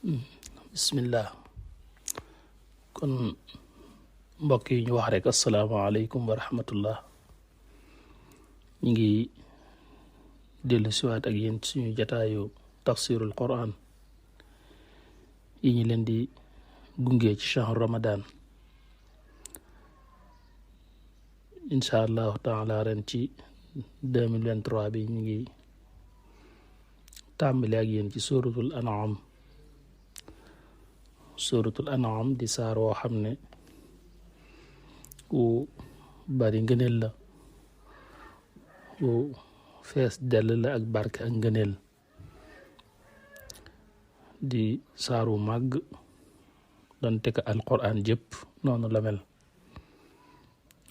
bismillah kon mbokk yi ñu wax rek asalaamaaleykum wa rahmatullah ñu ngi dellu siwaat ak yéen suñu jataayu tafsirul quran yi ñu leen di gunge ci shahru ramadan insha allahu taala ren ci 2023 bi ñu ngi tàmbali ak yéen ci suratul an'am di saar woo xam ne wu bari ngëneel la wu fees dell la ak barke ak ngëneel di saar wu màgg donte ka alquran jëpp noonu la mel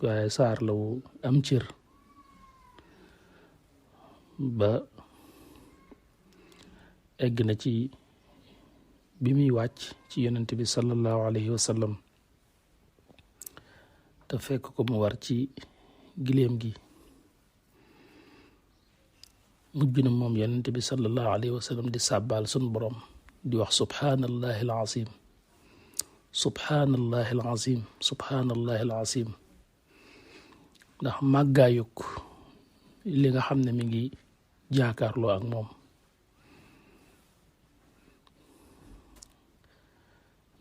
waaye saar la wu am cër ba egg na ci bi muy wàcc ci yonent bi sallallahu alayhi wa sallam te fekk ko mu war ci giléem gi mujj na moom yonent bi sallallahu alayhi wa sallam di sàbbaal sun borom di wax subhaanallahi alazim subhaanallahi alazim subhaanallahi alazim ndax màggaayuk li nga xam ne mi ngi jaakaarloo ak moom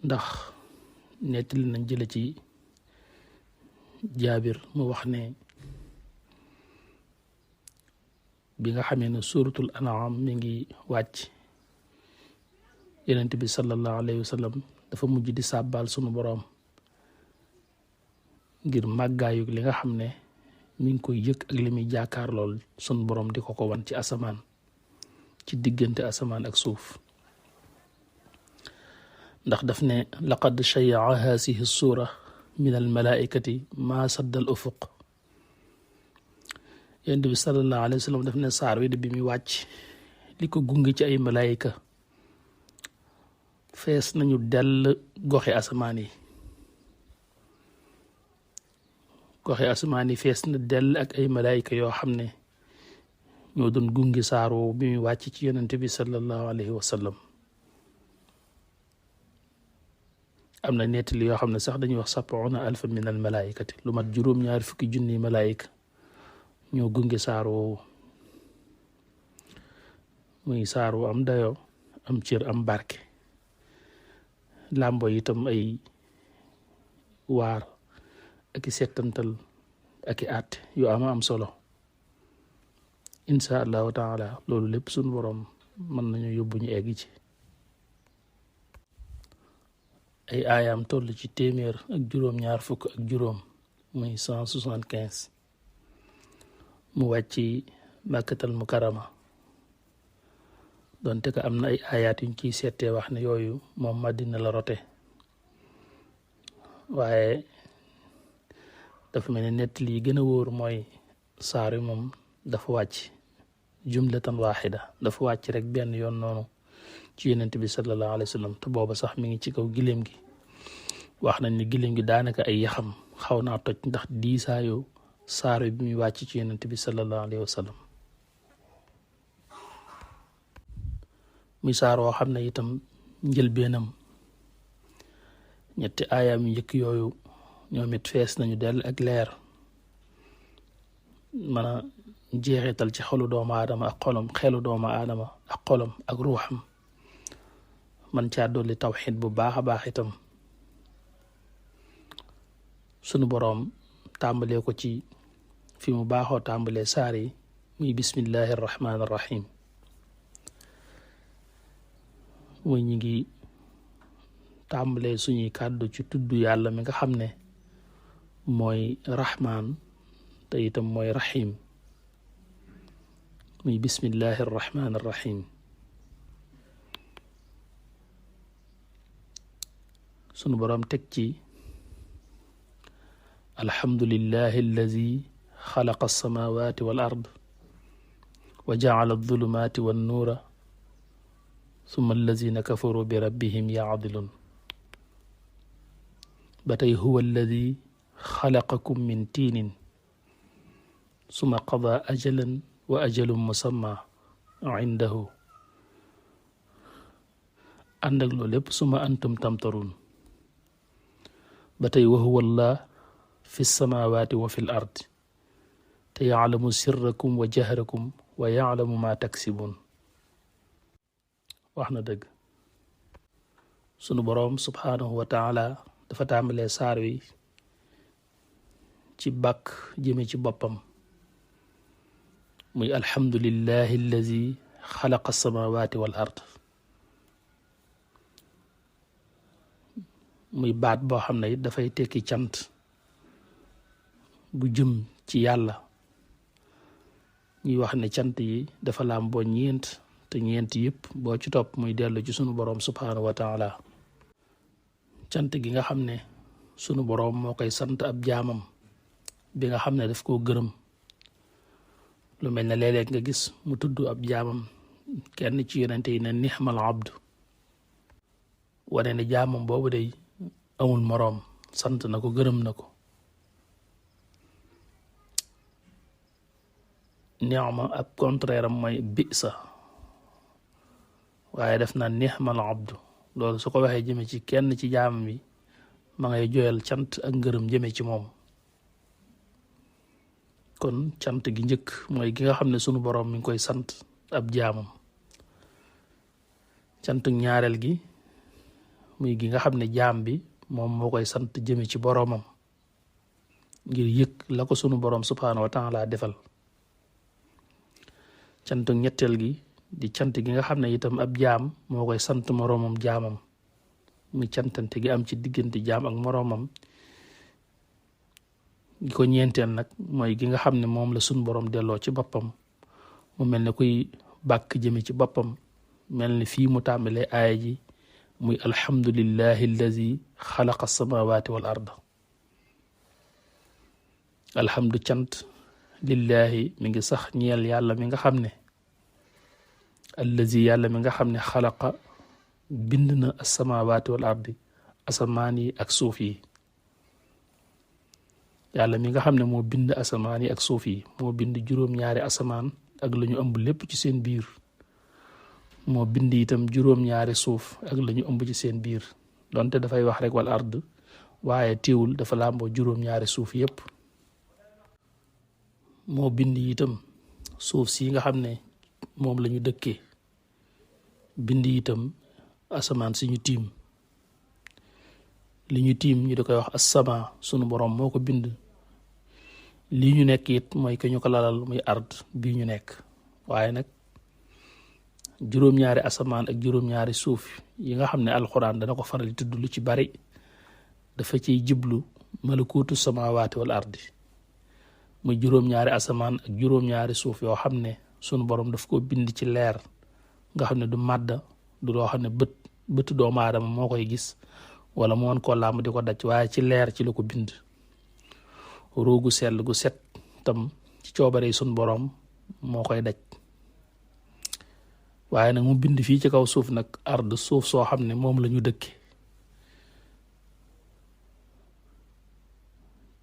ndax nettali nañ jële ci jaabir mu wax ne bi nga xamee ne suratul an'am mi ngi wàcc yonent bi sallallahu alayhi wa sallam dafa mujj di sàbbaal sunu boroom ngir màggaayug li nga xam ne mi ngi koy yëg ak li muy jaakaar lool sunu boroom di ko wan ci asamaan ci diggante asamaan ak suuf ndax daf ne laqad shay'a haasihi suura min almalaikati ma sadda al ufuq yonent bi sallallahu alayhi wa sallam daf ne saar wi de bi muy wàcc li ko gunge ci ay malaayika fees nañu dell goxi asamaan yi fees na dell ak ay malaayika yoo xam ne ñoo doon gunge saar woowu bi muy wàcc ci yonent bi sallallahu alayhi wa sallam am na nettali yoo xam ne sax dañuy wax sab'una alfa min al malaayikati lu mat juróom-ñaari fukki junni malaayika ñoo gunge saar woowu muy saar wu am dayoo am cër am barke làmbo itam ay waar ak i settantal ak i àtte yu am solo insha allahu taala loolu lépp suñu boroom mën nañu yóbbu ñu egg ci ay aayaam toll ci téeméer ak juróom-ñaar fukk ak juróom muy 175 mu wàcc Makkatal Mukarrama donte ko am na ay aayaat yuñ ciy seetee wax ne yooyu moom Madina la rote waaye dafa mel ne nettali yi gën a wóor mooy saar wi moom dafa wàcc jumlatan waaxida dafa wàcc rek benn yoon noonu ci yonent bi sallallahu alayhi wa sallam te booba sax mi ngi ci kaw giléem gi wax nañ ne giléem gi daanaka ay yaxam xaw naa toj ndax diisaayu saar wi bi muy wàcc ci yonent bi sallallahu alayhi wa sallam muy saar woo xam ne itam njëlbeenam ñetti aayaam njëkk yooyu ñoom it fees nañu dell ak leer mën a jeexital ci xolu doomu aadama ak xolam xelu doomu aadama ak xolam ak ruuxam man caa dolli tawxiid bu baax a baax itam sunu boroom tàmbalee ko ci fi mu baaxoo tàmbalee saar yi muy bismillahi arrahmaani arrahim muy ñi ngi tàmbalee suñuy kàddu ci tudd yàlla mi nga xam ne mooy rahmaan te itam mooy rahim muy bismillahi arrahmaani arrahim sunu boroom teg ci alhamdulillahi allazi xalaqa alsamawati wal ard wa jacala alzulumaati wannuura summa allazina kafaru bi rabbihim yacdilun ba tey huwa alladi xalaqakum min tiinin summa qada ajalan wa ajalun musamma indahu ànd ak loolu lépp suma antum tamtarun ba tey wa huwa allah fi samawati wa fil ard te yaalamu sirrakum wa jahrakum wa yaalamu ma taksibun wax na dëgg sunu boroom subhaanahu wa taala dafa tàmbalee saar wi ci bàkk jëme ci boppam muy alhamdulillahi allazi xalaqa samawati wal ard muy baat boo xam ne it dafay tekki cant bu jëm ci yàlla ñuy wax ne cant yi dafa laam boo ñeent te ñeent yëpp boo ci topp muy dellu ci sunu boroom subhaanahu wa taala cant gi nga xam ne sunu boroom moo koy sant ab jaamam bi nga xam ne daf koo gërëm lu mel ne léeg-léeg nga gis mu tudd ab jaamam kenn ci yonente yi ne nixmal abdu wane ne jaamam boobu day amul moroom sant na ko gërëm na ko ni'ma ab contraire am mooy bisa waaye def na nixmal abdu loolu su ko waxee jëme ci kenn ci jaamam bi ma ngay joyal cant ak ngërëm jëme ci moom kon cant gi njëkk mooy gi nga xam ne sunu boroom mi ngi koy sant ab jaamam cant ñaareel gi muy gi nga xam ne jaam bi moom moo koy sant jëme ci boroomam ngir yëg la ko sunu boroom subhaanahu wa taala defal cant ñetteel gi di cant gi nga xam ne itam ab jaam moo koy sant moroomam jaamam muy cantante gi am ci diggante jaam ak moroomam gi ko ñeenteel nag mooy gi nga xam ne moom la sunu boroom delloo ci boppam mu mel ne kuy bàkk jëme ci boppam mel ni fii mu tàmbalee aaya ji muy alhamdulillahi allazi xalaqa samawati wal arda alhamdu cant lillahi mi ngi sax ñeel yàlla mi nga xam ne allazi yàlla mi nga xam ne xalaqa bind na asamawaati wal ardi asamaan yi ak suuf yi yàlla mi nga xam ne moo bind asamaan yi ak suuf yi moo bind juróom-ñaari asamaan ak la ñu ëmb lépp ci seen biir moo bind itam juróom-ñaari suuf ak la ñu ëmb ci seen biir donte dafay wax rek wal ard waaye teewul dafa làmboo juróom-ñaari suuf yépp moo bind itam suuf si nga xam ne moom la ñu dëkkee bind itam asamaan si ñu tiim li ñu tiim ñu di koy wax as-sama sunu boroom moo ko bind lii ñu nekk it mooy que ñu ko lalal muy ard bii ñu nekk waaye nag juróom-ñaari asamaan ak juróom-ñaari suuf yi nga xam ne alxuraan dana ko faral di tudd lu ci bari dafa ciy jiblu malakuutu samawaati wal ardi muy juróom-ñaari asamaan ak juróom-ñaari suuf yoo xam ne sunu borom daf ko bind ci leer nga xam ne du màdda du loo xam ne bëtu doomu aadama moo koy gis wala mu mën koo làmb di ko daj waaye ci leer ci la ko bind roogu sell gu set tam ci coobare sunu borom moo koy daj waaye nag mu bind fii ci kaw suuf nag ard suuf soo xam ne moom la ñu dëkke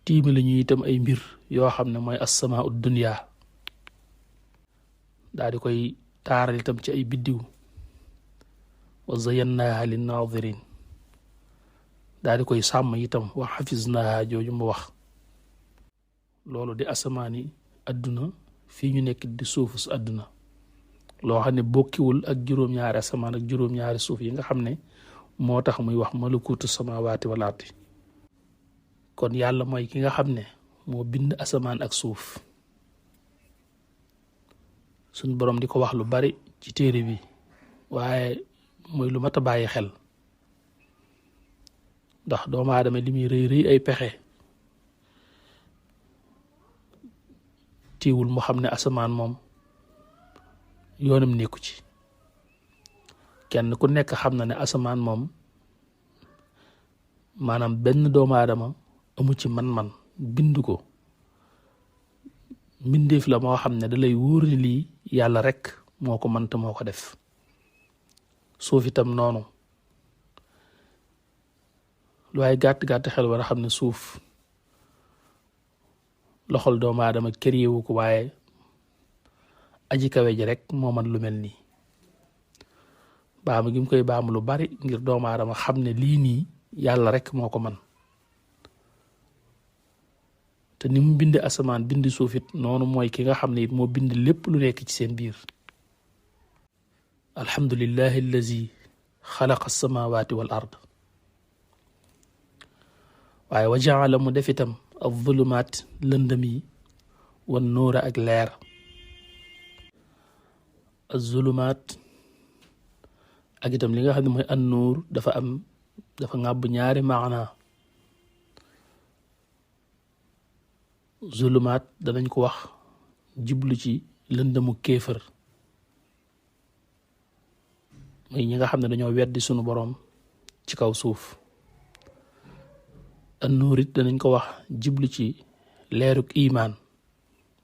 tiimi la ñu itam ay mbir yoo xam ne mooy assamaa ud dunya daa di koy taaral itam ci ay biddiw wa zayyannaaha lin naadirin daa di koy sàmm itam wa xafiznaaha jooju mu wax loolu di asamaani adduna fii ñu nekk di suufu su adduna loo xam ne bokkiwul ak juróom-ñaari asamaan ak juróom-ñaari suuf yi nga xam ne moo tax muy wax malakuutu samawaati wal ardi kon yàlla mooy ki nga xam ne moo bind asamaan ak suuf suñ boroom di ko wax lu bari ci téere bi waaye mooy lu mat a bàyyi xel ndax doomu aadama li muy rëy rëy ay pexe tiiwul mu xam ne asamaan moom yoonam nekku ci kenn ku nekk xam na ne asamaan moom maanaam benn doomu aadama amu ci man-man bind ko mbindeef la moo xam ne da lay wóor ne lii yàlla rek moo ko mënta moo ko def suuf itam noonu lu waaye gàtt-gàtt xel war a xam ne suuf loxol doomu aadama kër yeewu ko waaye aji kawe ji rek moo man lu mel nii baamu gi mu koy baamu lu bari ngir doomu aadama xam ne lii nii yàlla rek moo ko man te ni mu bind asamaan bind suuf it noonu mooy ki nga xam ne it moo bind lépp lu nekk ci seen biir alhamdulillahi allazi xalaqa alsamawati wal ard waaye wa jaala mu def itam az-zulumaat lëndëm yi wan nuura ak leer az-zulumaat ak itam li nga xam ne mooy an nuur dafa ngàbb ñaari maana zulumaat danañ ko wax jublu ci lëndëmu kéefër mooy ñi nga xam ne dañoo weddi sunu boroom ci kaw suuf an nuur it danañ ko wax jublu ci leeruk imaan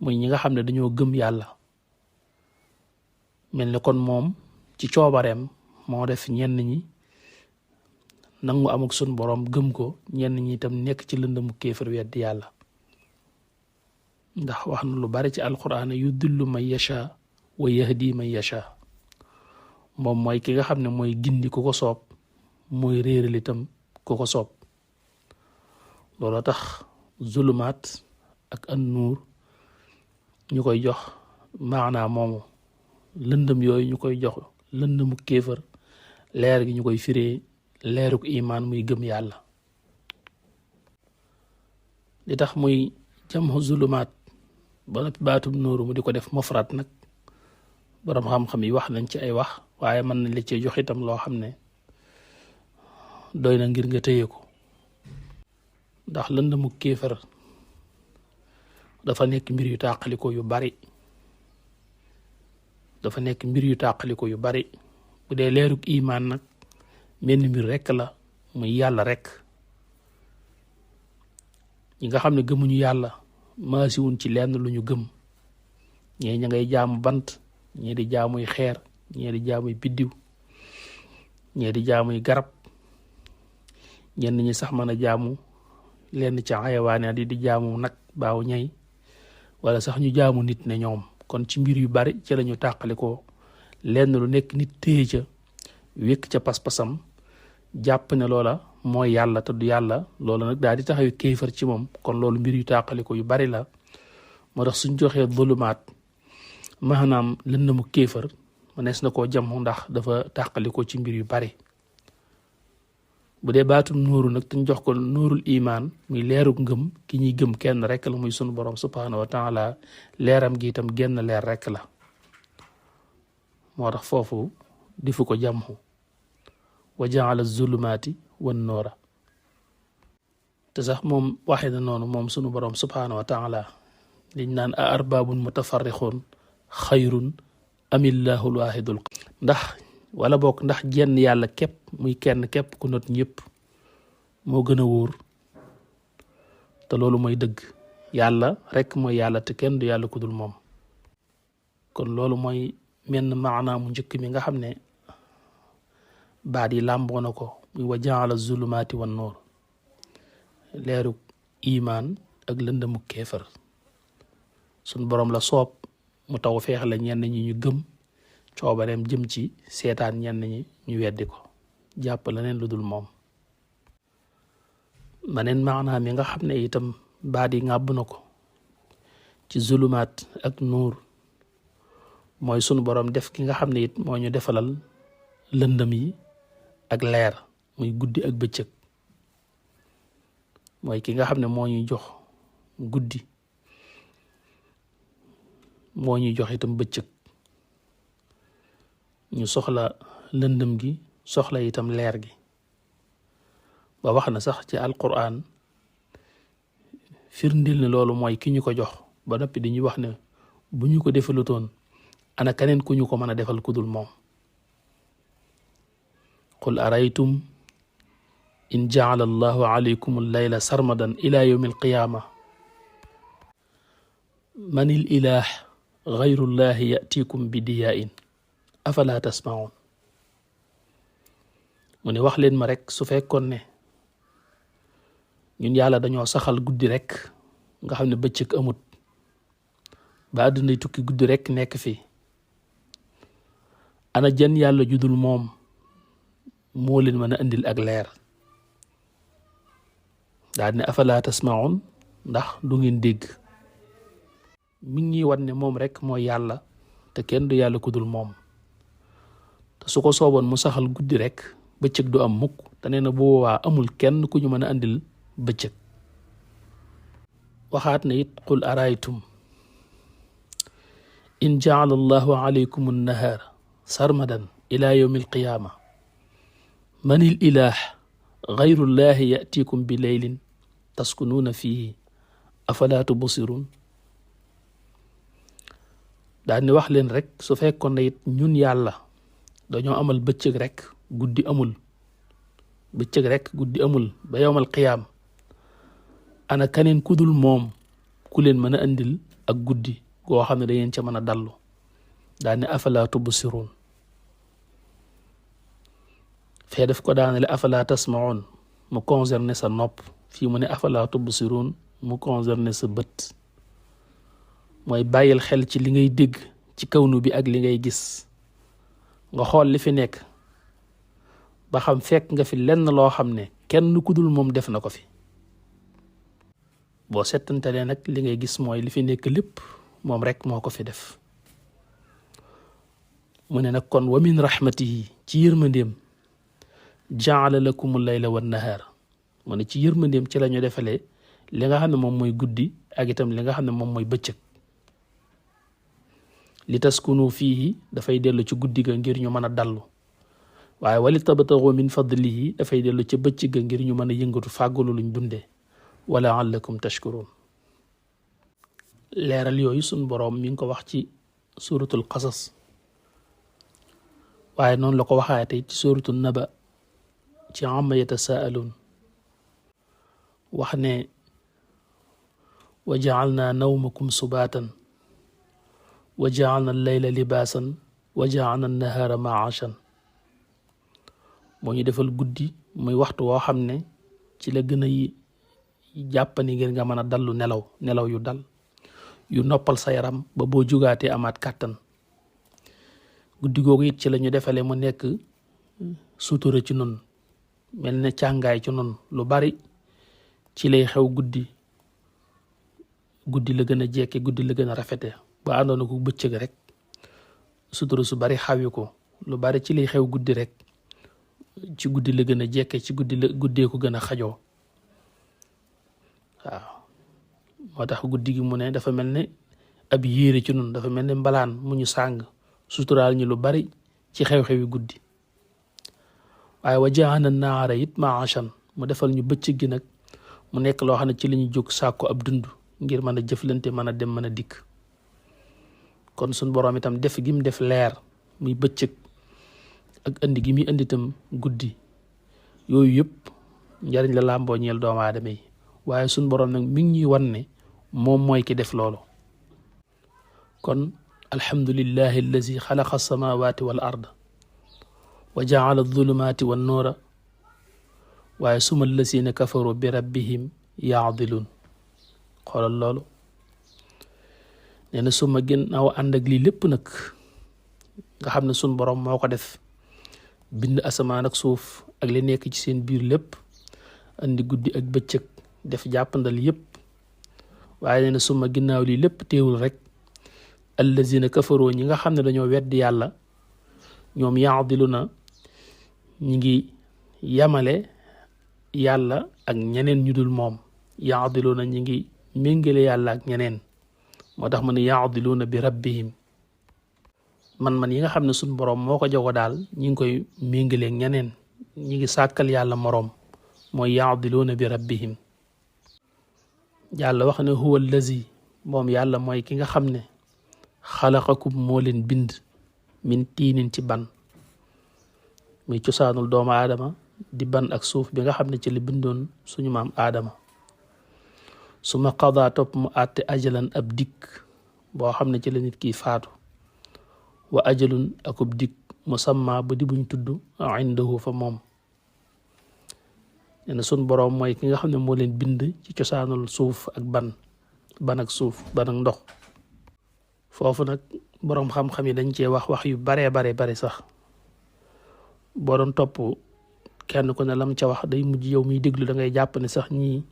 mooy ñi nga xam ne dañoo gëm yàlla mel ni kon moom ci coobareem moo def ñenn ñi nangu amuk sunu boroom gëm ko ñenn ñi itam nekk ci lëndëmu kéefër weddi yàlla ndax wax na lu bari ci alquran yudillu man yasha wa yahdi man yasha moom mooy ki nga xam ne mooy gindi ku ko soob mooy réeral itam ku ko soob loolu tax zulumaat ak an nuur ñu koy jox maanaa moomu lëndëm yooyu ñu koy jox lëndëmu kéefër leer gi ñu koy firee leeruk imaan muy gëm yàlla li tax muy jamhu zulumaat ba noppi baatum nuuru mu di ko def mufrad nag boroom xam-xam yi wax nañ ci ay wax waaye mën nañ la cee jox itam loo xam ne doy na ngir nga téye ko ndax lëndëmu kéefër dafa nekk mbir yu tàqaliko yu bari yu bari bu dee leeruk imaan nag menn mbir rekk la muy yàlla rekk ñi nga xam ne gëmuñu yàlla maasiwuñ ci lenn lu ñu gëm ñee ña ngay jaamu bant ñee di jaamuy xeer ñee di jaamuy biddiw ñee di jaamuy garab ñenn ñi sax mën a jaamu lenn ca xayawaane di jaamu nag baaw ñay wala sax ñu jaamu nit ne ñoom kon ci mbir yu bari ci lañu tàqali ko lenn lu nekk nit téye ca wékk ca pas-pasam jàpp ne loola mooy yàlla te du yàlla loola nag daal di taxaw kéefar ci moom kon loolu mbir yu tàqali ko yu bari la moo tax suñ joxee zulumaat maanaam lëndëmu kéefar mënees na koo jam ndax dafa tàqali ko ci mbir yu bari bu dee baatum nuuru nag te ñu jox ko nuurul imaan muy leeruk ngëm ki ñuy gëm kenn rek la muy sunu borom subhaanahu wa taala leeram gi itam genn leer rek la moo tax foofu difu ko jamhu wa jaala zulumaati wan noora te sax moom waxe na noonu moom sunu borom subhaanahu wa taala liñ naan a arbaabun mutafarrixoon xayrun amillahu lwaahidul ndax wala bokk ndax jenn yàlla képp muy kenn képp ku not ñëpp moo gën a wóor te loolu mooy dëgg yàlla rek mooy yàlla te kenn du yàlla ku dul moom kon loolu mooy menn maanaa mu njëkk mi nga xam ne baat yi làmboo na ko muy wa jaala zulumaati wan noor leeru imaan ak lëndëmu kéefar suñ boroom la soob mu taw feex la ñenn ñi ñu gëm coobareem jëm ci seetaan ñenn ñi ñu weddi ko jàpp leneen lu dul moom maneen maanaa mi nga xam ne itam baat yi ngàbb na ko ci zulumaat ak nuur mooy sunu boroom def ki nga xam ne it moo ñu defalal lëndëm yi ak leer muy guddi ak bëccëg mooy ki nga xam ne moo ñuy jox guddi moo ñuy jox itam bëccëg ñu soxla lëndëm gi soxla itam leer gi ba wax na sax ci alquran firndil ne loolu mooy ki ñu ko jox ba noppi di ñu wax ne bu ñu ko defalutoon ana keneen ku ñu ko mën a defal ku dul moom qul araytum in jaala allahu alaykum allayla sarmadan ila yawmi alqiyama man il ilah gayru llahi yatikum bi diyain afala tasmaun mu ne wax leen ma rek su fekkoon ne ñun yàlla dañoo saxal guddi rek nga xam ne bëccëg amut ba àddunay tukki guddi rek nekk fi ana jan yàlla judul moom moo leen mën a indil ak leer daal ne afala tasmaun ndax du ngeen dégg mi ngi wan ne moom rek mooy yàlla te kenn du yàlla ku dul moom te su ko sooboon mu saxal guddi rek bëccëg du am mukk te nee na bu boobaa amul kenn ku ñu mën a andil bëccëg waxaat na it qul araytum in jaala allahu alaykum annahaar sarmadan ila yawmi alqiyaama man il ilaah gayrullahi yatikum bi leylin taskunuuna fihi afala tubsirun daal ni wax leen rek su fekkoon ne it ñun yàlla dañoo amal bëccëg rek guddi amul bëccëg rek guddi amul ba yawmal qiyaam ana kaneen kudul moom ku leen mën a andil ak guddi goo xam ne da ngeen ca mën a dallu daal ne afala tubsirun fee daf ko daanale afala tasmaun mu concerné sa nopp fii mu ne afala tubsirun mu concerné sa bët mooy bàyyil xel ci li ngay dégg ci kawnu bi ak li ngay gis nga xool li fi nekk ba xam fekk nga fi lenn loo xam ne kenn ku dul moom def na ko fi boo settantalee nag li ngay gis mooy li fi nekk lépp moom rek moo ko fi def mu ne nag kon wa min rahmatihi ci yërmandeem jaala lakumul layla wan nahaar mu ne ci yërmandeem ci la ñu defalee li nga xam ne moom mooy guddi ak itam li nga xam ne moom mooy bëccëg li taskunu fiihi dafay dellu ci guddi ga ngir ñu mën a dallu waaye wali tabtagu min fadlihi dafay dellu ci bëccëg ga ngir ñu mën a yëngatu fàggulu luñ dundee wala allakum tashkurun leeral yooyu suñ boroom mi ngi ko wax ci suratul qasas waaye noonu la ko waxaate ci suratul naba ci amma yatasaalun wax ne wa jaalna nawmakum subaatan wa jaalna layla libaasan wa jaalna nahaara maashan moo ñu defal guddi muy waxtu woo xam ne ci la gën a jàppani ngir nga mën a dallu nelaw yu dal yu noppal sa yaram ba boo jugaatee amaat kàttan guddi googu it ci la ñu defalee mu nekk sutura ci nun mel ne càngaay ci nun lu bari ci lay xew guddi la gën a jekke guddi la gën a rafete ba àndoon na ko bëccëg rek sutura su bari xawi ko lu bari ci lay xew guddi rek ci guddi la gën a jekke ci guddee ko gën a xajoo waaw moo tax guddi gi mu ne dafa mel ne ab yéere ci nun dafa mel ne mbalaan mu ñu sàng suturaal ñu lu bari ci xew-xewi guddi waaye wa jaana naara it maashan mu defal ñu bëccëg gi nag mu nekk loo xam ne ci la ñu jóg sàkku ab dund ngir mën a jëflante mën a dem mën a dikk kon suñ boroom itam def gi mu def leer muy bëccëg ak indi gi muy indi itam guddi yooyu yëpp njariñ la làmboo ñeel doomu aadama yi waaye suñ boroom nag mi ngi ñuy wan ne moom mooy ki def loolu kon alhamdulillahi allazi xalaqa alsamawati wal ard wa jaala alzulumaati wan nuura waaye suma allazina kafaru bi rabbihim yaadiluun xoolal loolu nee na suma ginnaaw ànd ak lii lépp nag nga xam ne suñ boroom moo ko def bind asamaan ak suuf ak li nekk ci seen biir lépp andi guddi ak bëccëg def jàppandal yépp waaye nee na suma ginnaaw lii lépp teewul rek allazina kafaroo ñi nga xam ne dañoo weddi yàlla ñoom yaadilu na ñi ngi yamale yàlla ak ñeneen ñu dul moom yaadilu na ñi ngi méngale yàlla ak ñeneen moo tax mu ne yaadiluuna bi rabbihim man yi nga xam ne suñ boroom moo ko jogo daal ñi ngi koy méngaleeg ñeneen ñi ngi sàkkal yàlla moroom mooy yaadiluuna bi rabbihim yàlla wax ne huwa allazi moom yàlla mooy ki nga xam ne xalaqakum moo leen bind min tiinin ci ban muy cosaanul doomu aadama di ban ak suuf bi nga xam ne ci la bindoon suñu maam aadama su ma qadaa topp mu àtte ajalan ab dikk boo xam ne ci la nit kiy faatu wa ajalun akub dikk musamma ba di buñ tudd indahu fa moom nee na sun boroom mooy ki nga xam ne moo leen bind ci cosaanul suuf ak ban ak suuf ban ak ndox foofu nag boroom xam-xam yi dañ cee wax yu bare sax boo doon topp kenn ku ne lam ca wax day mujj yow miy déglu da ngay jàpp ne sax ñii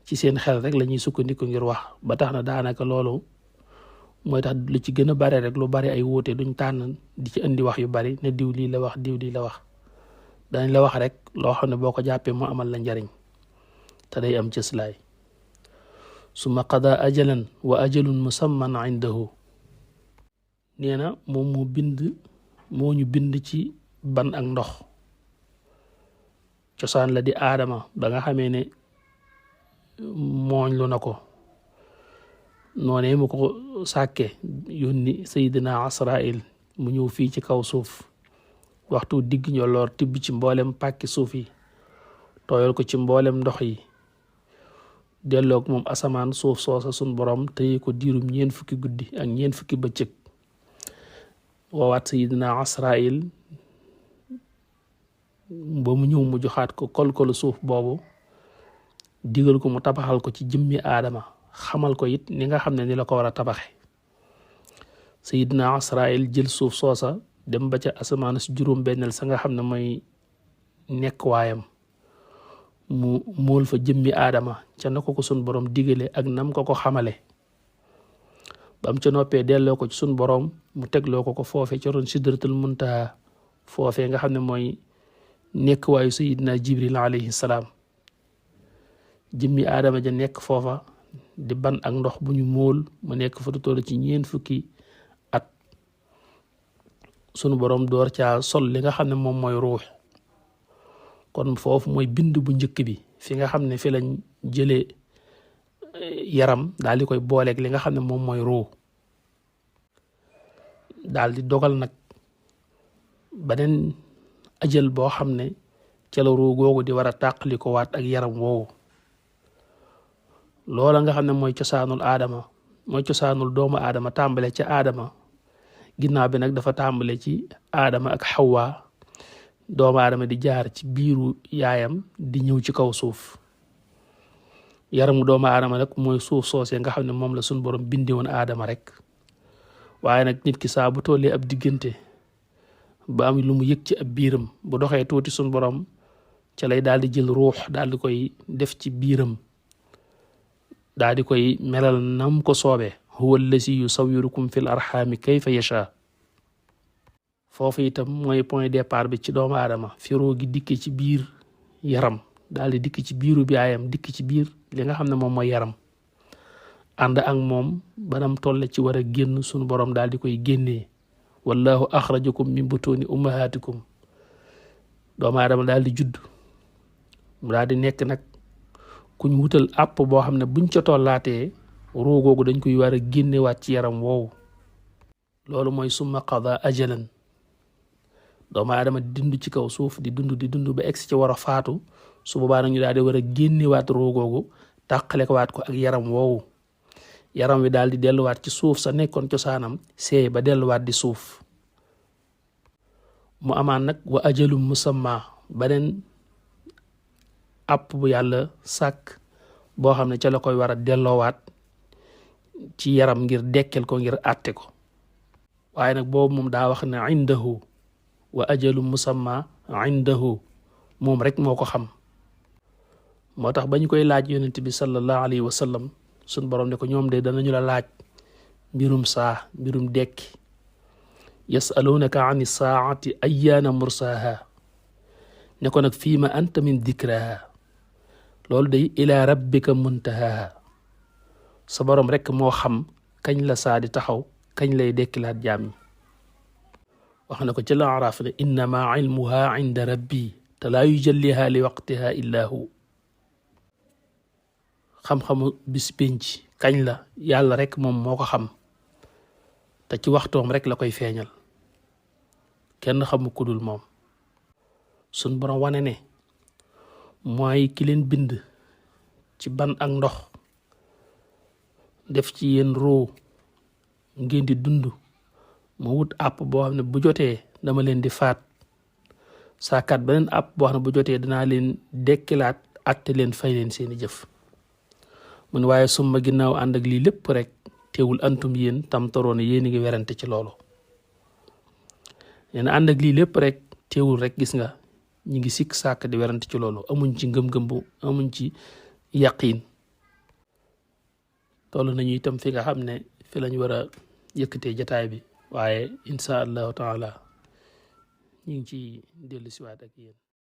ci seen xel rek la ñuy sukkandiku ngir wax ba tax na daanaka loolu mooy tax lu ci gën a bare rek lu bari ay wuute duñ tànn di ci indi wax yu bari ne diw lii la wax diw lii la wax dañ la wax rek loo xam ne boo ko jàppee mu amal la njariñ te day am cëslaay summa qada ajalan wa ajalun musamman indahu nee na moom moo ñu bind ci ban ak ndox cosaan la di aadama ba nga xamee ne mooñ lu na ko noonee mu ko sàkke yónni Seydina Asrail mu ñëw fii ci kaw suuf waxtu digg ñoloor tibb ci mboolem pàkki suuf yi tooyal ko ci mboolem ndox yi delloog moom asamaan suuf soosa sun borom téye ko diirum 4 fukki guddi ak 4 fukki bëccëg woowaat Seydina Asrail ba mu ñëw mu joxaat ko kolkolu suuf boobu digal ko mu tabaxal ko ci jëmmi aadama xamal ko it ni nga xam ne ni la ko war a tabaxe Seydina Asrail jël suuf soosa dem ba ca asamaan si juróom-benneel sa nga xam ne mooy nekk waayam mu móol fa jëmmi aadama ca na ko sun borom digale ak nam ko xamale bam ca noppee delloo ko ci sun borom mu tegloo ko foofe ca ron sidratul muntaha foofe nga xam ne mooy nekk waayu Seydina Jibril alayhi salaam jëmmi aadama ja nekk foofa di ban ak ndox bu ñu móol mu nekk fa toll ci 4 fukki at sunu borom door caa sol li nga xam ne moom mooy ruux kon foofu mooy bind bu njëkk bi fi nga xam ne fi lañ jëlee yaram daal di koy booleeg li nga xam ne moom mooy ruux daal di dogal nag beneen ajal boo xam ne ca la ruux googu di war a tàqali ko waat ak yaram woowu loola nga xam ne mooy cosaanul aadama mooy cosaanul doomu aadama tàmbale ca aadama ginnaaw bi nag dafa tàmbale ci aadama ak xawwa doomu aadama di jaar ci biiru yaayam di ñëw ci kaw suuf yaramu doomu aadama nag mooy suuf soosee nga xam ne moom la suñ borom bindi woon aadama rek waaye nag nit ki saa bu tollee ab diggante ba am lu mu yëg ci ab biiram bu doxee tuuti suñ borom ca lay daal di jël ruux daal di koy def ci biiram daal di koy melal nam ko soobee huwa allazi yusawwirukum fil arxaami kayfa yasha foofu itam mooy point départ bi ci doomu aadama fi ruu gi dikki ci biir yaram daal di dikk ci biiru bi ayam dikk ci biir li nga xam ne moom mooy yaram ànd ak moom banam tolle ci war a génn sunu borom daal di koy génnee wallahu axrajakum min butuni ummahatikum doomu aadama daal di judd mu daal di nekk nag kuñ wutal àpp boo xam ne buñ ca tollaatee ruu googu dañ koy war a génnewaat ci yaram woowu loolu mooy summa qada ajalan doomu aadama di dund ci kaw suuf di dund ba egsi ci war a faatu su boobaa nag ñu daal di war a génnewaat ruu googu tàqale ko waat ko ak yaram woowu yaram wi daal di delluwaat ci suuf sa nekkoon cosaanam seey ba delluwaat di suuf mu amaan nag wa ajalum musamma beneen àpp bu yàlla sàkk boo xam ne ca la koy war a delloowaat ci yaram ngir dekkel ko ngir àtte ko waaye nag boobu moom daa wax ne indahu wa ajalum musamma indahu moom rek moo ko xam moo tax ba ñu koy laaj yonent bi sallallahu alayhi wa sallam suñ borom ne ko ñoom de danañu la laaj mbirum saa mbirum dekki yasalunaka ani saati ayyaana mursaha ne ko nag fiima anta min dikraha loolu day ila rabbika muntahaha sa borom rek moo xam kañ la saa di taxaw kañ lay dekkilaat jaam ñi wax na ko ci la araaf ne innama ilmuha inda rabbi te laa yujalliha li waqtiha illa hu xam-xamu bis pénc kañ la yàlla rek moom moo ko xam te ci waxtoom rek la koy feeñal kenn xamu ku dul moom sun borom wane ne mooy ki leen bind ci ban ak ndox def ci yéen ruu ngeen di dund mu wut àpp boo xam ne bu jotee dama leen di faat saakat beneen àpp boo xam ne bu jotee danaa leen dekkilaat atte leen fay leen seeni jëf mun waaye summa ginnaaw ànd ak lii lépp rek teewul antum yéen tam toroon yéen ngi werante ci loolu nee na ànd ak lii lépp rek teewul rek gis nga ñi ngi sikk sàkk di werante ci loolu amuñ ci ngëm-ngëm bu amuñ ci yaqiin toll nañu itam fi nga xam ne fi lañ war a yëkkatee jataay bi waaye insha allahu taala ñu ngi ci dellu siwaat ak yéen